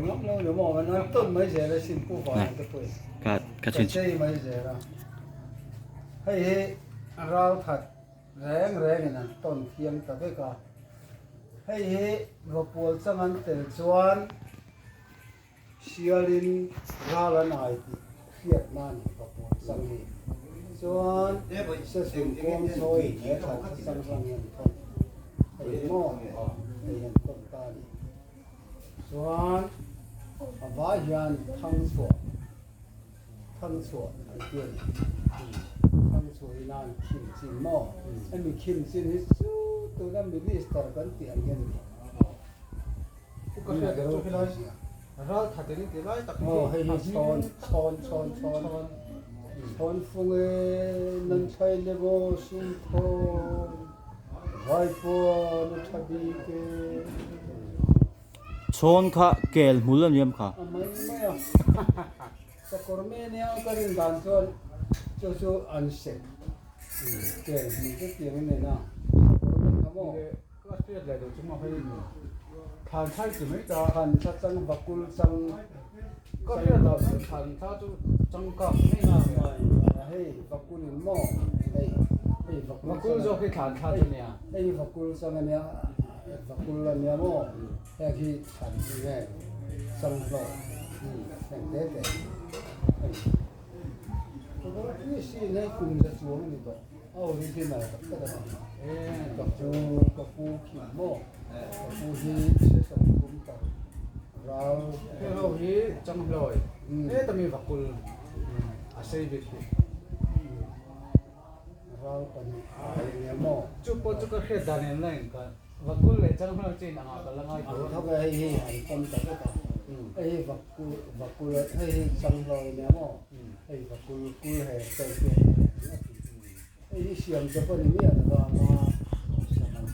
ngam lo ni maw an tawn mai zel a sin pu vana te pawhin Ka ka chei mai zel a hei hi ral khat reng rengin an tawn thiam ta vek a hei hi vapual chang an tel chuan Sialin ral an ai tih hriat nan in va puan chang hi chuan session kawng chawi he thlan kha chang chang hian thawn hei maw hei hian thawn ta a ni chuan a vai hian thang chhuah thang chhuah an ti a ni thang chhuah in an khim chin maw hemi khim chin hi chu tuna minister kan tih ang hian a ni. Aw hei hi chhawn chhawn chhawn chhawn chhawn fung e nan thlai le maw sum thawn vai puan a tha bik e. Chhawn kha kel hmul a ni em kha? A mai mai a sakawr me nia ka rin dan chuan chu chu an sek kel hmul te tiang a nen a sakawr me kha maw. Ka hriat leh loh chu maw hei thlan thai ti mai ta. Thlan tha chang vakul chang. Ka hriat loh chu thlan tha chu changkak mai na mai hei vakul in maw hei hei vakul vakul zawk hi thlan tha chu nia hei vakul chang ania vakul ania maw heng hi thlan hi nge chang hlawh heng te te hei hi sin hei kum za chuang ani tawh. A original tak tak a ni. Ka pu ka pu khi maw ka pu hi se 30 tak ral. Hei ho hi Changhlawi heta mi vakul a sei bik hi. Ral pahnih a nia maw. Chu pawh chu ka hriat dan en la in ka vakul leh Changhlawi chu in angah ka la ngai tho a. Ang tho e hei hi an pawm ta vek a. Hei hi vakul vakul hei hi Changhlawi nia maw. Hei vakul kul he chawi pek a ni a ti. Hei hi siam chawp a ni miah lo a ma sam an